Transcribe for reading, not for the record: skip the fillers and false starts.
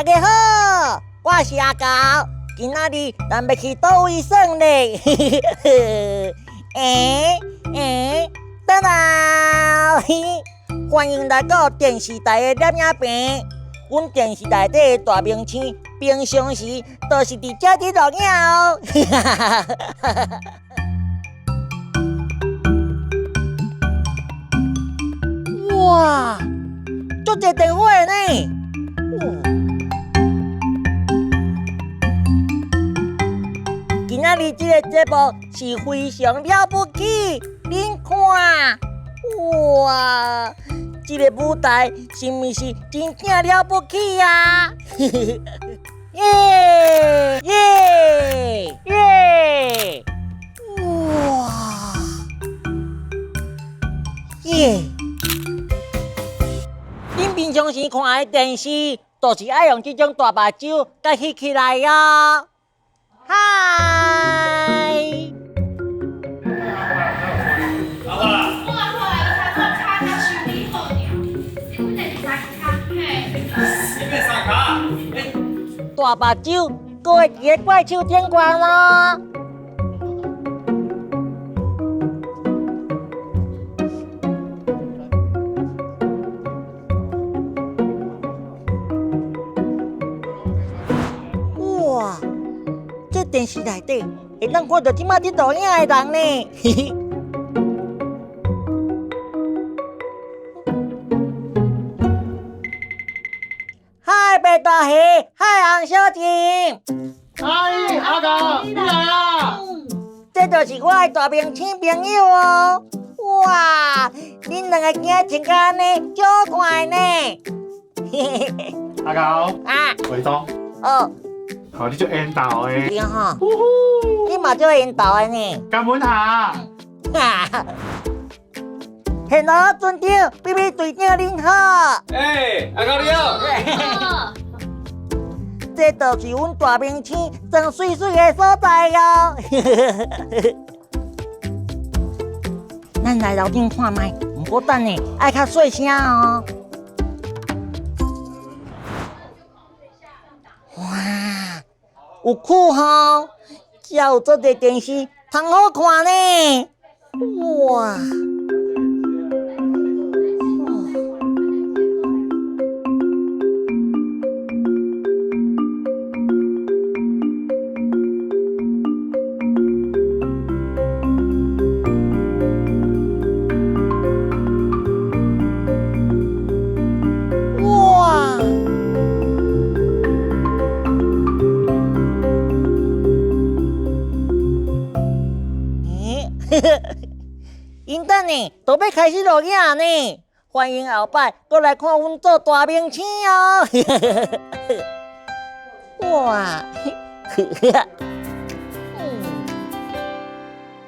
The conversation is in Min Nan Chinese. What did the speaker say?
大家好，我是阿猴，今仔日咱欲去佗位耍咧？欸欸，轉來，歡迎來到電視台的攝影棚。阮電視內底的大明星，平常時都是佇遮佇錄影哦。哇，足濟電火呢！今仔日這個節目是非常了不起，恁看，哇，這個舞台是毋是真正了不起啊？耶耶耶！哇！耶！恁平常時看的電視，都是愛用這種大目睭共翕起來哦。嗨！大目睭，閣會佇个怪手頂懸咯。哇！這電視內底會當看著這馬佇錄影的人呢。嘿嘿。嗨，白大魚，嗨，洪小姐。哎，阿猴，你來啊！這就是我的大明星朋友哦。哇，恁兩个今仔穿甲按呢，足好看的呢。嘿嘿。阿猴。啊。化妝。哦。哦，你足緣投的。對吼。你嘛足緣投的呢。感恩下。哈。現羅船長，比比隊長恁好。欸，阿猴你好。這就是阮大明星裝媠媠的所在哦。咱來樓頂看覓，毋過等下愛較細聲哦。哇，有趣吼！遮有足濟電視，通好看呢。哇！哇！欸，𪜶等下就欲開始錄影呢，歡迎後擺閣來看阮做大明星哦！哇！